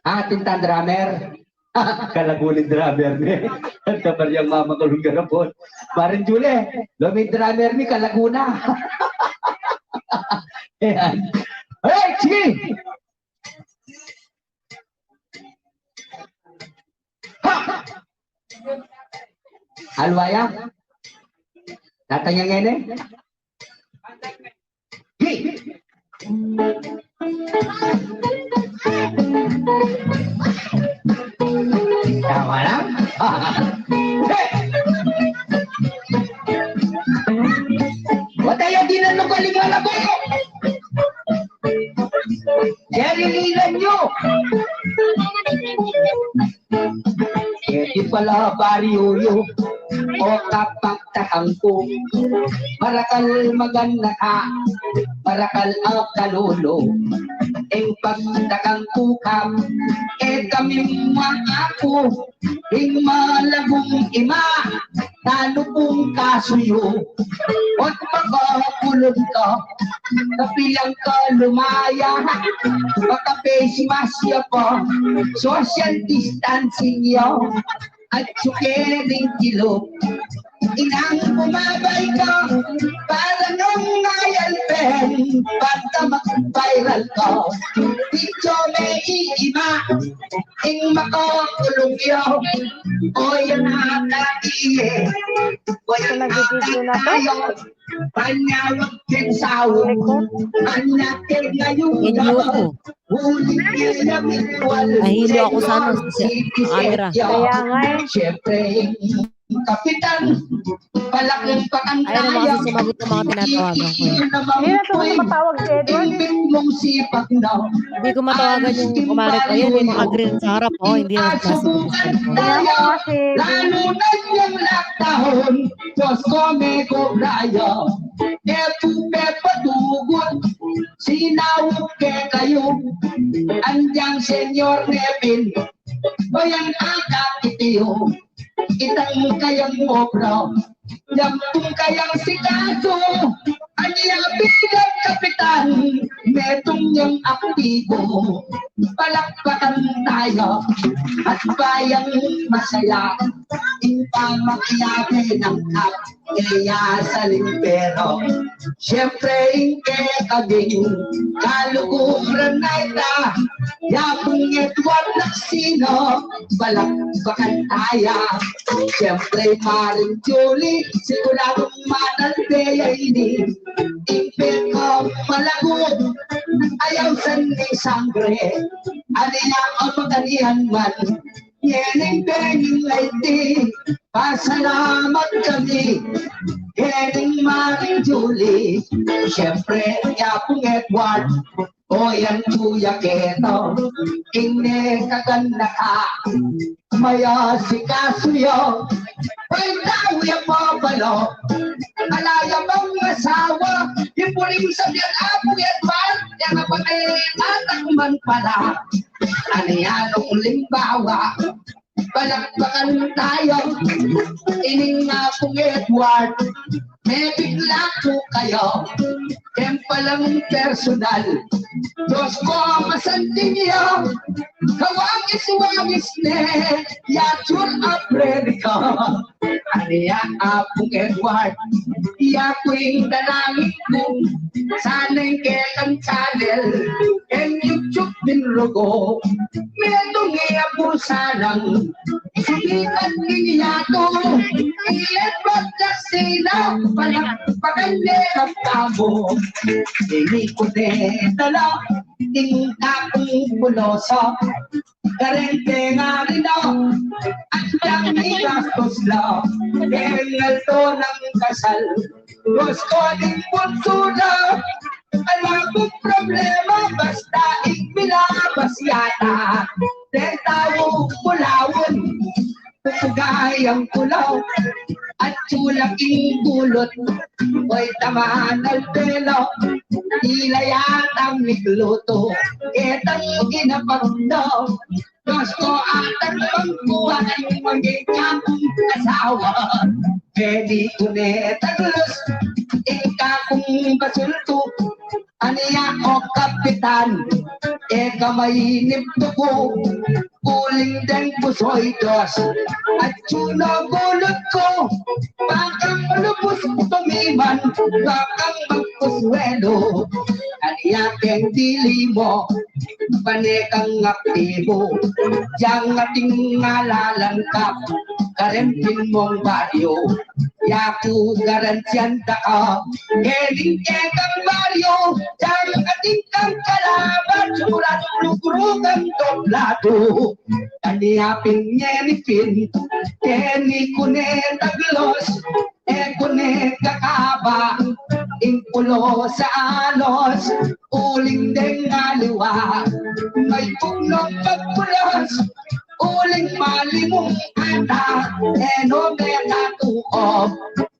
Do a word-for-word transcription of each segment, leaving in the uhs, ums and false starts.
Atin tang drummer. Kalagu ning drummer ne. Anta pa reng mamakulung garapon. Maring Julie, lo mi drummer mi, kalagu na. Ayan. Hey, sige! Ha! Alwaya? Tatanya ngene? Hey! Tama na? Hey! Wataya dinan no kaling malabo! Jerry Lilanyo! Keti pala baryu yu, o kapagtakang ku, marakal maganaka, marakal a kalulu, ing pagtakang ku kap, e kami mu aku, ing malagung ima, nanu pung kasu yu, ot makakulung ka, kapilan ka lumaya, maka-face mask ya pa, social distancing ya, at suke ring kilub. Inang bumabay ka, para nung ngayal pen, banta mag-viral ka. Picture me iima, ing makakulung ya, o yan ata iye, o yan ata tayo. Panyawag din sa akin, anak, ngayon Yan yun. Ahilo ako sa ano, sa camera. Kaya nga eh. Siyempre, kapitan, palakpakan tayo. Ayaw naman kasi sumagot ng mga tinatawagan ko eh. Hindi na to matawag si Edward eh. Hindi ko matawagan yung kumare ko yun, yung naka-green sa harap, oh, hindi na sumasagot yung cellphone. Kaya nga kasi, lalo na yung lockdown, Diyos ko, may kubraya. E pu pepatugut, sinawag kekayu, anyang Senyor Nevin, o yan ata kitiyu, itang kayang obra, yan pung kayang sikasu, anya bilang kapitan, metung yang aktibo, palakpakan tayo, at bayang masaya, ing pamakiyabe ng kap. Kaya sa limpero, siyempre, ing kekabing kaluguran na ita, ya pung Edward Naksino, palakpakan taya. Siyempre, Maring Julie, siguradong matalbe ya ini, ing pekong malagu, ayaw san ning sangre, aniya o makanyan man, Ngening Benny Lady, pasalamat kami. Ngening Maring Julie, siyempre, ya pung Edward, o yan Kuya Keto, ing ne kaganaka, mayasikasu ya. Pagdaw ya pa pala, ala ya mang asawa, ipuling sa biyan Apu Edward, ya nga pa may tatakman pala. Aniya nung limbawa, palakpakan tayo. Ining Apung Edward, mebigla ku kaya. Keng palang personal, Diyos ko, masanting ya. Kawangis-wangis ne, yatur Amerika. Aniya Apung Edward, ya ku ing dalangin ku, sana ing kekang channel, keng YouTube ning rugu, metung ya pu sanang sumikat ning yatu, i Edward Naksino, palakpakan ne tamu. Ini ku ne dala, ing takung pulosa, kareng tenga rin na, at yang may gastos la, keng alto ng kasal. Diyos ko, ning bunsu la, ala pung problema, basta ing milabas yata, deng tau pulawun, pupugay ang kulaw, at sulak ing kulot, oy taman albelo, ila yatang mikluto, ketang inapag na, Diyos ko, atang bang kuwa ing maging akung asawa. Pwede ku ne taglus, ing kakung basultu, Ania o kapitan, e ka mainip tuku, uling deng pusoy dos. Atyu no gulut ku, bakang lubus tumiman, bakang magkuswelo. Ania keng dili mu, pane kang aktibu, yang ating ngalalan ka, kareng pin mung baryo. Yaku garantian da ka, kening kekang baryo, yang ating kang kalaban, sumuradu lugrugan dobladu. Ania pin ngeni pin, keni kune taglos, e kune kakaba, ing pulos a alos, uling deng aliwa, may pugnong pagpulos, uling malimung ata, e no me tatuko,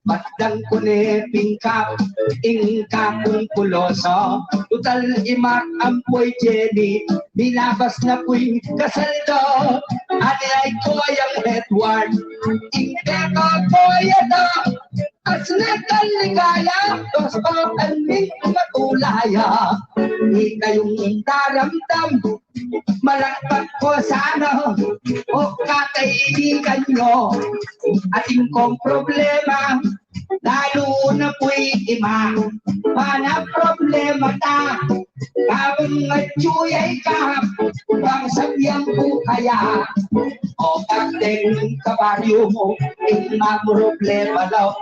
batdang kune pingkap, ing kakung puloso, tutal imak ampoy Jenny, milabas na pu'y kasaldo, ania i Koyang Edward, ing keka Koya da, as nekan ligaya, dos o anming matulaya, ikayung daramdam, malakpak ko sana, o kakaibigan nyo, atin kong problema, lalu na pu'y ima, mana problema ta, kabang atyuyay ka, bang sabian ku kaya, o kakdeng kabaryo mu, ing mamroblema law,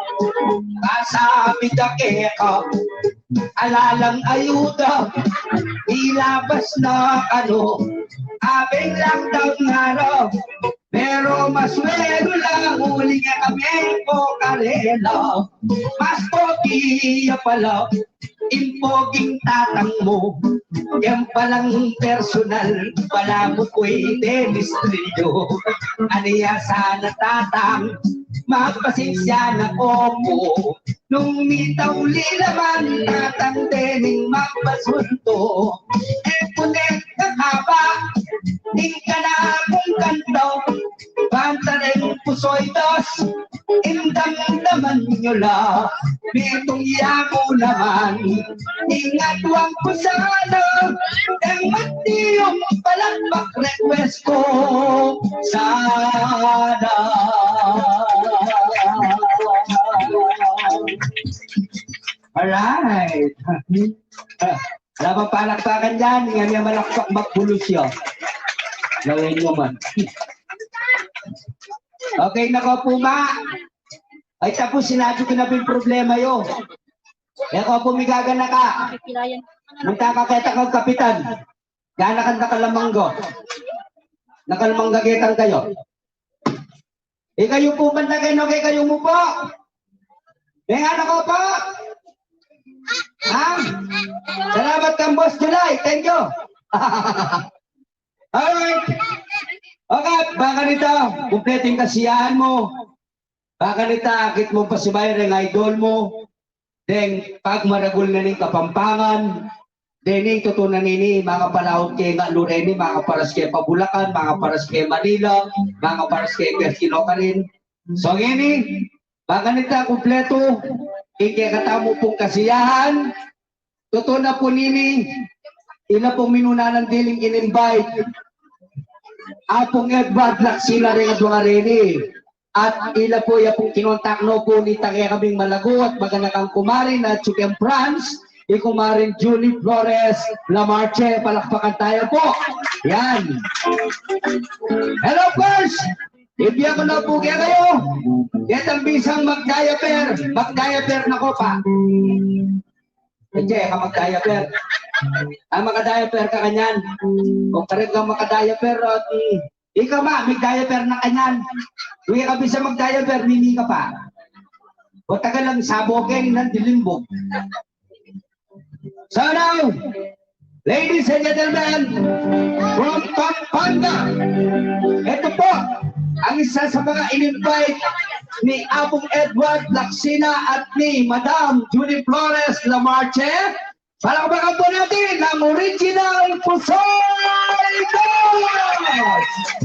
kasabi da keka, alalang ayuda, ilabas na ano, abeng lang daw ngaro, pero mas welu lang uli nga kami po karela, mas pogi ya pala, ing poging tatang mu, yang palang personal, pala mu kuy Dennis Trillo, ania sana tatang, magpasensya na ko mu, nung mitauli naman tatang dening magpasunto, e kunek kakaba, ing kanakung kanto, pantareng pusoy dos, ing damdaman nyo la, mitung yamu naman, ing adwang ku sana, deng matiyung palakpak request ku sana. Alright. Ala pang palakpakan dyan, ing aming malakpak magbulus ya. Gawin nyo man. Okay na ko pu, ma. Ay, tapus sinabi ku na pin problema yu. E ko pu migaganaka. Munta ka keta kang kapitan. Ganakan da ka lamangga. Nakalamangga ketan kayu. Ikayu pu banta kenu, kekayu mu pu. Mengan na ku pu. Ha? Salamat kang Boss July. Thank you. Alright. Okay, baka nita, kumpletu ing kasiyahan mu. Baka nita, akit mu pa si Byron, idol mu. Deng pagmaragul na ning Kapampangan, dening tutu na nini, makapalaut ke nga lu reni, makaparas ke pa Bulacan, makaparas ke Manila, makaparas ke Quezon karin. So ngeni, baka nita kumpletu ing kekatamu pung kasiyahan, tutu na pu nini, ila pung minuna nang diling in-invite, Apung Edward Laksina, reng adwa reni. At ila pu ya pung kinontak no pu nita kekaming malago at maganakang kumarin at Chukem France, i kumarin Julie Flores Lamarche, palakpakan tayu pu. Yan. Hello, first! Ibie ku na pu kekayu. Ketang bisang mag-diaper, mag-diaper na ku pa. Ece ka mag-diaper. Ah, maka-diaper ka kanyan. Kung kareng ka maka-diaper, ot, mm, ika ma, mig-diaper na kanyan. Kung ika bisa mag-diaper, mimi ka pa. O tagal lang sabogeng nang dilimbog. So now, ladies and gentlemen, from Pampanga, ito po ang isa sa mga in-invite ni Apung Edward Laksina at ni Madam Julie Flores Lamarche. Palakpakan po natin ang original Pusoy Dos!